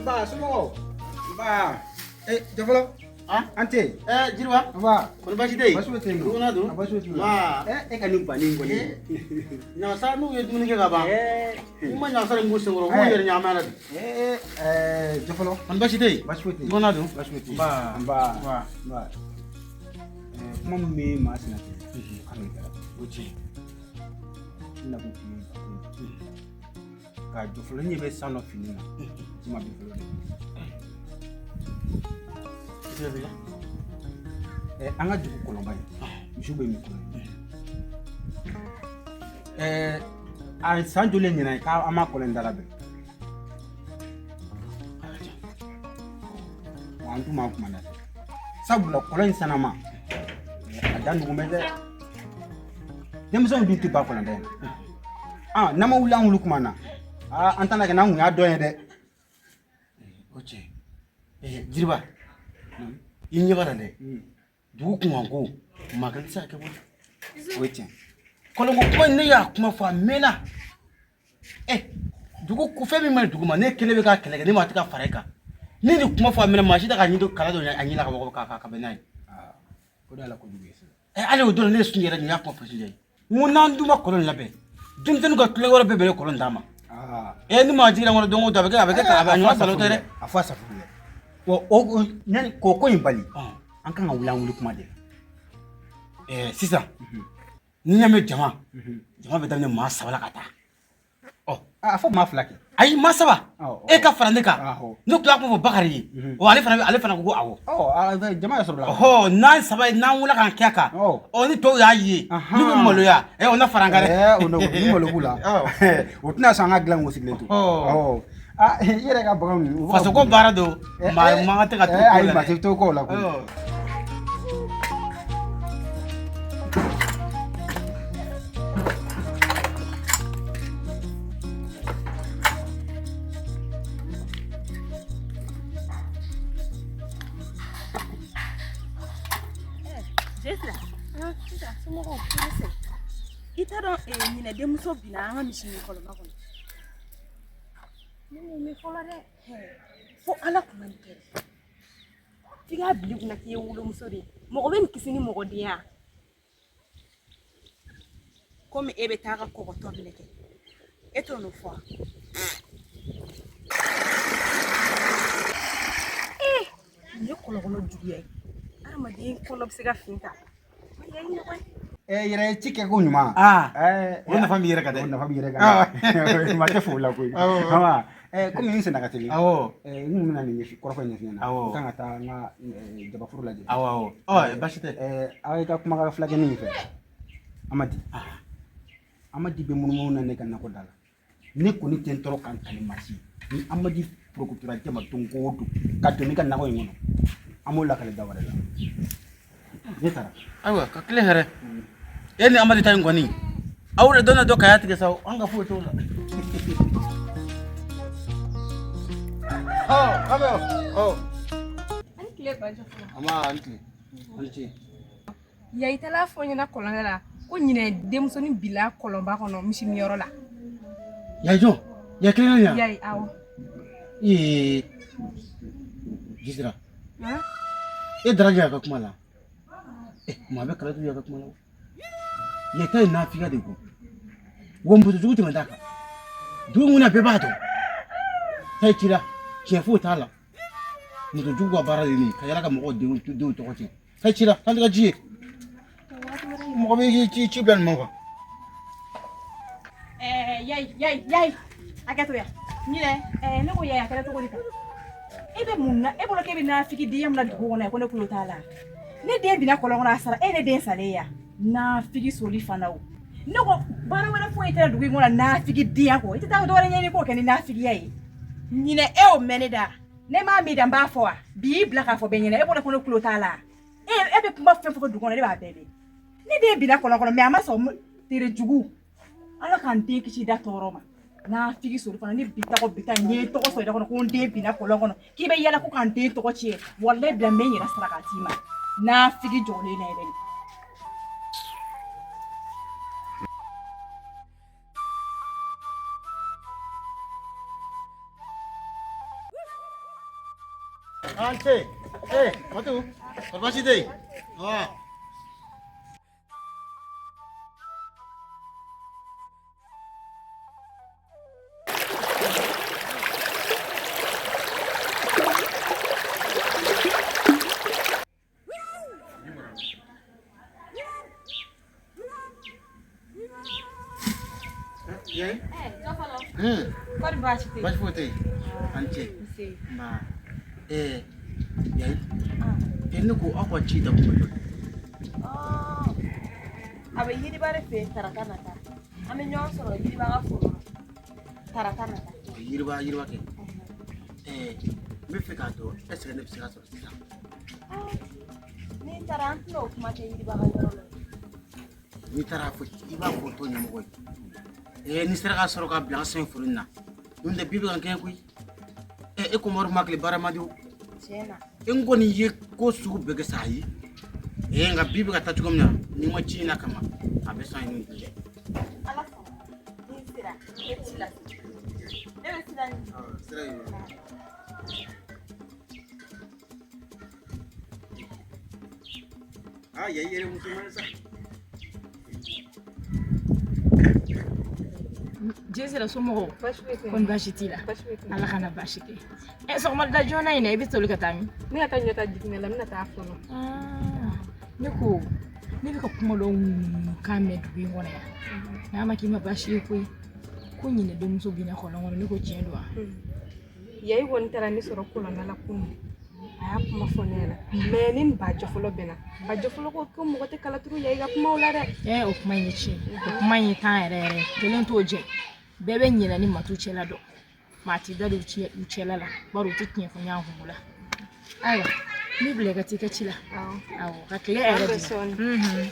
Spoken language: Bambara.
Nba, somɔgɔw? Nba. Eh, Jɔfɔlɔ. Ah? An tɛ. Eh, Jiriba. Nba. Kɔni baasi tɛ yen? Baasi foyi tɛ yen. Du kɔnɔ dun? A baasi foyi t'u la. Nba. Eh, e ka nin banni in kɔni. Ɲagasa n'u ye dumuni kɛ ka ban. Eh. N'u ma ɲagasa in k'u senkɔrɔ, u b'u yɛrɛ ɲagami a la de. Eh, eh, Jɔfɔlɔ. Kɔni baasi tɛ yen? Baasi foyi tɛ yen. Du kɔnɔ dun? Baasi foyi tɛ yen. Nba. Nba. Nba. Nba. Eh, kuma min bɛ maa senna ten, o kan kɛra. O tiɲɛ. N nakun tun ye bako ye. Ka Jɔfɔlɔ ɲɛ bɛ san dɔ fini na. Ji ma bin fɔlɔ dɛ. Eh, an ka dugu kɔlɔnba in, misiw bɛ min kɔnɔ. Eh, a san joli ɲinan ye k'an ma kɔlɔn in da labɛn? Wa an dun m'an kuma na dɛ. Sabula kɔlɔn in sanama, a da nugu bɛ dɛ. Denmisɛnw dun tɛ ban kɔlɔnda in na. Ah, n'an ma wuli an wuli kuma na, ah, an tɛna kɛ n'an kun y'a dɔn ye dɛ. O tiɲɛ. Eh, Jiriba. I ɲɛ b'a la dɛ. Dugu kunkanko, maa kelen tɛ se ka kɛ koyi. O ye tiɲɛ. Kɔlɔnko kuma in ne y'a kuma fɔ a mɛnna. Eh, dugu ko fɛn min man ɲi dugu ma, ne kelen bɛ k'a kɛlɛ kɛ, ne maa tɛ ka fara e kan. Ne ni kuma fɔ a mɛnna, maa si tɛ ka ɲi don kala don a ɲɛ la ka bɔ ka bɛn n'a ye. Ah, o de y'a la kojugu ye sisan. Eh, hali o don ne ye sun yɛrɛ nin y'a kuma fɔ sisan ye. N ko n'an dun ma kɔlɔn labɛn, denmisɛnninw ka tulonkɛ wɛrɛ bɛɛ bɛ kɔlɔn d'a ma. Ah. Eh, ni maa jiginna kɔnɔ don o don, a bɛ kɛ a bɛ kɛ a bɛ a ɲɔgɔn salo tɛ dɛ. A fɔ a safu ye. Wa o yanni k'o ko in bali, an kan ka wuli an wuli kuma de la. Eh, sisan n'i y'a mɛn jama, jama bɛ daminɛ maa saba la ka taa. Ɔ, A fɔ maa fila kɛ. Ayi, maa saba. Awɔ. E ka fara ne kan. Awɔ. Ne tun y'a kuma fɔ Bakari ye. Ɔ, ale fana ko ko awɔ. Ɔ, jama yɛrɛ sɔrɔla. Ɔhɔ, n'an saba ye n'an wulila k'an kɛ a kan. Ɔ. Ɔ, ni tɔw y'a ye. Ahan. N'u bɛ maloya, ɛ, o na fara an kan dɛ. Ɛɛ, o ni malo b'u la. Awɔ. O tɛna sɔn an ka dilan k'o sigilen to. Ɔ. Ɔ. Ah, i yɛrɛ ka bagan ninnu. Faso ko baara don, maa man kan tɛ ka to ko Ayi, la maa dɛ. tɛ to ko la koyi. Ɔ. Jesira, sisan somɔgɔw i t'a dɔn ɲinɛ denmuso binna an ka misi min kɔlɔnba kɔnɔ. Ne m'o mɛn fɔlɔ dɛ. Fo Ala kun ma nin kɛ dɛ. F'i k'a bila i kunna k'i ye wolomuso de ye. Mɔgɔ bɛ nin kisi ni mɔgɔdenya. Komi e bɛ taa ka kɔgɔ tobili kɛ, e t'o n'o fɔ. Ee, nin ye kɔlɔkɔlɔ juguya ye. Adamaden kɔnɔ bɛ se ka fin ta. Eh, yɛrɛ ye ci kɛ ko ɲuman. Ah, Eh, o nafa b'i yɛrɛ kan dɛ. O nafa b'i yɛrɛ kan. Awɔ. Maa tɛ fo o la koyi. Awɔ. Awa, eh, komi n senna ka teli. Awɔ. Eh, n kun bɛna nin ɲɛfɔ kɔrɔfɔ in ɲɛf'i ɲɛna. Awɔ. N kan ka taa n ka jabaforo lajɛ. Awɔ, awɔ. Ɔ, baasi tɛ. Eh, aw ye ka kumakan filakɛnin in fɛ. Amadi. Amadi bɛ munumunu na ne ka nakɔ da la. Ne kɔni tɛ n tɔɔrɔ ka n kali maa si ye. Ni Amadi porokotora jama don o don ka don ne ka nakɔ in kɔnɔ, an b'o lakale da wɛrɛ la. Ne taara. Ayiwa, ka tile hɛrɛ. E ni Amadi ta in kɔni, aw de dɔnna dɔ kaya tigɛ sa, an ka foyi t'o la. Ɔ, kabe ɔ. Ani tile bajɔ fɔlɔ. A ma ani tile. Ani ce. Ya i taara fɔ n ɲɛna kɔlɔnda la ko ɲinɛ denmusonin bila kɔlɔnba kɔnɔ misi miyɔrɔ la. Ya jɔn, ya kelen na. Ya ye awɔ. Ee. Jisira. Han? E daraja ka kuma la. Eh, maa bɛ kala juguya ka kuma la. Ya ta ye nafiga de ko. Wa muso jugu tɛmɛ t'a kan. Dugu in kɔnɔ bɛɛ b'a dɔn. Ta ye ci la, tiɲɛ foyi t'a la. Muso jugu ka baara de ye nin ye, ka yala ka mɔgɔw denw tɔgɔ tiɲɛ. Ta ye ci la, taa n'i ka ji ye. Mɔgɔ bɛ ci ci bila nin ma quoi. Eh, yayi yayi yayi hakɛ to yan. Ɲinɛ, eh, ne ko yayi a kɛra cogo di tan? E bɛ mun na? E bolo k'e bɛ nafigi denya min na dugu kɔnɔ yan ko ne tulo t'a la. Ne den binna kɔlɔn kɔnɔ a sara e ne den salen ya. Nafigi soli fana o. Ne ko baara wɛrɛ foyi tɛ dugu in kɔnɔ nafigi denya kɔ. I tɛ taa dɔ wɛrɛ ɲɛɲini k'o kɛ ni nafigiya ye. Ɲinɛ e y'o mɛn ne da. Ne m'a min da n b'a fɔ wa? Bi y'i bila k'a fɔ bɛɛ ɲɛna e bolo ko ne tulo t'a la. E bɛ kuma fɛn fɛn fɔ dugu kɔnɔ ne b'a bɛɛ mɛn. Ne den binna kɔlɔn kɔnɔ mɛ a ma sɔn tere jugu. Ala k'an den kisi da tɔɔrɔ ma. Nafigi soli fana ni bi tɔgɔ bi ta n ye tɔgɔ sɔrɔ i da kɔnɔ ko n den binna kɔlɔn kɔnɔ k'i bɛ yala ko k'an den tɔgɔ tiɲɛ walayi bila n bɛ n yɛrɛ sara k'a t'i ma. Nafigi jɔlen na yɛrɛ de. An ce. Eh, Matu. Kɔri baasi tɛ yen? Awa. Yayi? Eh, kɔri baasi tɛ yen? Baasi foyi tɛ yen. An ce. Nse. Nba. Eh, yayi? Eh, ne ko aw ka ci da kuma joli? A bɛ yiriba de fɛ yen tarata nata. An bɛ ɲɔgɔn sɔrɔ yiriba ka foro la tarata nata. Yiriba yiriba kɛ. Eh, n bɛ fɛ k'a dɔn est ce que ne bɛ se ka sɔrɔ sisan? N'i taara an tɛna o kuma kɛ yiriba ka yɔrɔ la. N'i taara fɔ i b'a fɔ tɔn ɲɛmɔgɔ ye. Eh, n'i sera ka sɔrɔ ka bila an sen foro in na. N'o tɛ bi bɛ ka n kɛɲɛ koyi. Eh, e ko Mɔri Makile baara man di o. Tiɲɛ na. N kɔni ye ko sugu bɛɛ kɛ sa ayi. Eh, nka bi bɛ ka taa cogo min na, n'i ma ci in na kama, a bɛ san in ni cɛ. Ala sɔnna. N'i sera, n bɛ ci lase. Ne bɛ sira ɲini. Sira in. Ah, yayi yɛrɛ muso man sa. Jɛsira somɔgɔw kɔni baasi t'i la? Ala kana baasi kɛ. Ɛ sɔgɔmada joona in na i bɛ toli ka taa min? Ne ka taa ɲɔ ta jiginɛ la, n bɛna taa fɔlɔ. Ne ko ne bɛ ka kuma dɔ ŋunuŋunukan mɛn dugu in kɔnɔ yan, n'a ma k'i ma baasi ye koyi, ko ɲinɛ denmuso binna kɔlɔn kɔnɔ. Ne ko tiɲɛ don wa? Yayi kɔni taara ne sɔrɔ kɔlɔnda la kunun, a y'a kuma fɔ ne ɲɛna, mɛ ne ni bajɔ fɔlɔ bɛnna. Bajɔ fɔlɔ ko ko mɔgɔ tɛ kala turu yayi ka kumaw la dɛ. Ɛ o kuma in ye tiɲɛ ye, o kuma in ye tan yɛrɛ yɛrɛ, kelen t'o jɛ. Bɛɛ bɛ ɲinɛ ni matu cɛla dɔn, maa t'i da don u cɛla la, bari u tɛ tiɲɛ fɔ ɲɔgɔn kun la. Ayiwa, n b'i bila i ka t'i ka ci la. Awɔ, ka tile yɛrɛ An bɛ di. sɔɔni.